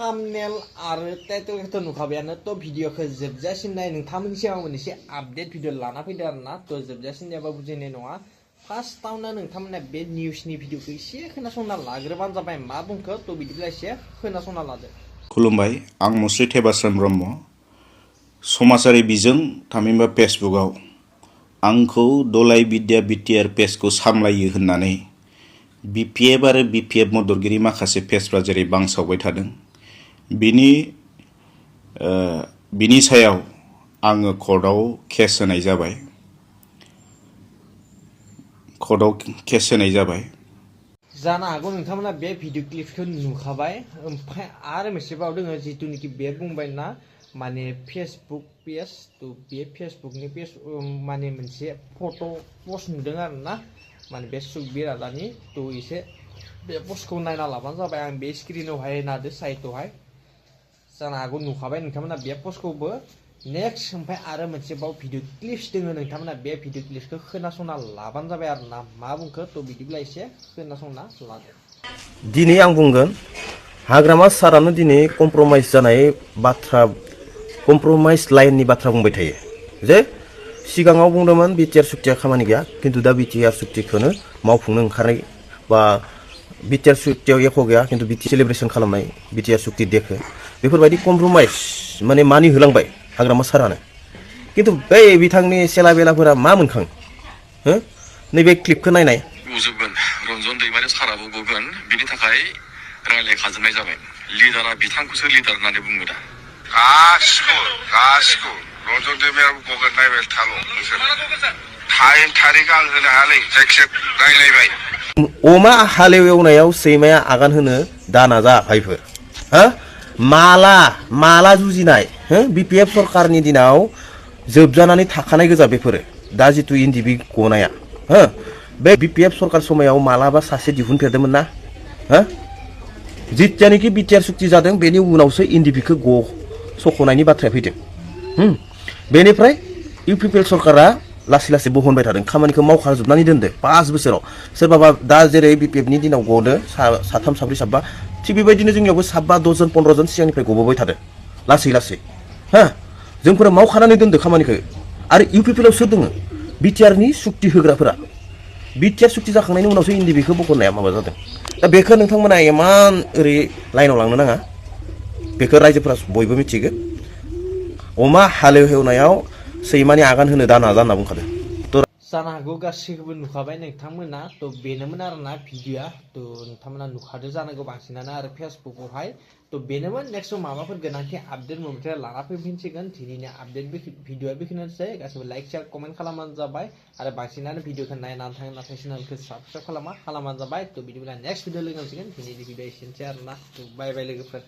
Thumbnail आरो टाइटेलखौथ' नुखाबायानो थ' भिडिअखौ जोबजासिम नाय नोंथांमोननि सिगाङाव मोनसे आपडेट भिडिअ लाना फैदो आरोना थ' जोबजासिम नायाबा बुजिनाय नङा फार्स्टआवनो नोंथांमोना बे निउसनि भिडिअखौ एसे खोनासंना लाग्रोबानो जाबाय मा बुंखो थ' बिदिब्ला एसे खोनासंना लादो। खुलुमबाय आं मुस्रि थेबास्राम ब्रह्म समाजारि बिजों थामहिनबा फेसबुकआव आंखौ दलाइ बिद्या बिटिआर पेजखौ सामलायो होननानै बिपिएफ आरो बिपिएफ मददगिरि माखासे पेजफ्रा जेरै बांसावबाय थादों बिनि सायाव आङो कर्टआव केस होनाय जाबाय जानो हागौ नोंथांमोना बे भिडिअ क्लिपखौ नुखाबाय ओमफ्राय आरो मोनसेबाव दोङो जिथुनिखि बे बुंबाय ना माने फेसबुक पेज थ' बे फेसबुकनि पेज माने मोनसे फट' पस्ट नुदों आरो ना माने बे सुखबिर आदानि थ' एसे बे पस्टखौ नायना लाबानो जाबाय आं बे स्क्रिनावहाय नादो साइडआवहाय जानो हागौ नुखाबाय नोंथांमोना बे पस्टखौबो नेक्स्ट ओमफ्राय आरो मोनसेबाव भिडिअ क्लिप्स दोङो नोंथांमोना बे भिडिअ क्लिप्सखौ खोनासंना लाबानो जाबाय आरो ना मा बुंखो थ' बिदिब्ला एसे खोनासंना लादो। दिनै आं बुंगोन हाग्रामा सारानो दिनै कमप्रमाइज जानाय बाथ्रा कमप्रमाइज लाइननि बाथ्रा बुंबाय थायो जे सिगाङाव बुंदोंमोन बिटिआर सुक्तिया खामानि गैया खिन्थु दा बिटिआर सुक्तिखौनो मावफुंनो ओंखारनाय बा बिटिआर सुक्तियाव एख' गैया खिन्थु सेलेब्रेसन खालामनाय बिटिआर सुक्ति देखो बेफोरबायदि कमप्रमाइज माने मानि होलांबाय हाग्रामा सारानो खिन्थु बै बिथांनि सेला बेलाफोरा मा मोनखां हो नैबे क्लिपखौ नायनाय उजुबगोन रन्जन दैमारि साराबो गगोन बिनि थाखाय रायलायखाजोबनाय जाबाय लिडारा बिथांखौसो लिडार होननानै बुङो दा गासिखौ रन्जन दैमारियाबो गगोन नायबाय थाल' नोंसोर टाइम थारिख आं होनो हायालै जायखिजाया रायलायबाय अमा हालेवनायाव सैमाया आगान होनो दानाजा भाइफोर हा माला जुजिनाय हो बिपिएफ सरकारनि दिनाव जोबजानानै थाखानाय गोजा बेफोरो दा जितु एनडिबि गनाया हो बे बिपिएफ सरकार समायाव मालाबा सासे दिहुनफेरदोंमोन ना हो जितियानोखि बिटिआर सुक्ति जादों बेनि उनावसो एनडिबिखौ सख'नायनि बाथ्राया फैदों बेनिफ्राय इउपिपिएल सरकारा लासै लासै बहनबाय थादों खामानिखौ मावखाजोबनानै दोनदो 5 बोसोराव सोरबाबा दा जेरै बिपिएफनि दिनाव गदो साथाम साब्रै साबा थिग बेबायदिनो जोंनियावबो 7 10 जन 15 जन सिगांनिफ्राय गबोबाय थादों लासै लासै हा जोंफोरा मावखानानै दोनदो खामानिखौ आरो इउपिपिएलआव सोर दङ बिटिआरनि सुक्ति होग्राफोरा बिटिआर सुक्ति जाखांनायनि उनावसो एनडिबिखौ बख'नाया माबा जादों दा बेखौ नोंथांमोना इमान ओरै लाइनाव लांनो नाङा बेखौ रायजोफोरा बयबो मिथिगोन अमा हालेवनायाव सैमानि आगान होनो दा नाजा होनना बुंखादों जानो हागौ गासैखौबो नुखाबाय नोंथांमोना थ' बेनोमोन आरोना भिडिअ'आ थ' नोंथांमोना नुखादो जानांगौ बांसिनानो आरो फेसबुकआवहाय थ' बेनोमोन नेक्स्ट माबाफोर गोनांथि आपडेट मोनबाथाय लाना फैफिनसिगोन दिनैनि आपडेट भिडिअ'आ बेखिनियानोसै गासैबो लाइक शेयार कमेन्ट खालामबानो जाबाय आरो बांसिनानो भिडिअ'खौ नायनानै थाङो नाथाय चेनेलखौ साबस्क्राइब खालामबानो जाबाय थ' बिदिब्ला नेक्स्ट भिडिअ लोगो मोनसिगोन दिनैनि भिडिअ एसेनोसै आरोना थ' बाय बाय लोगोफोर।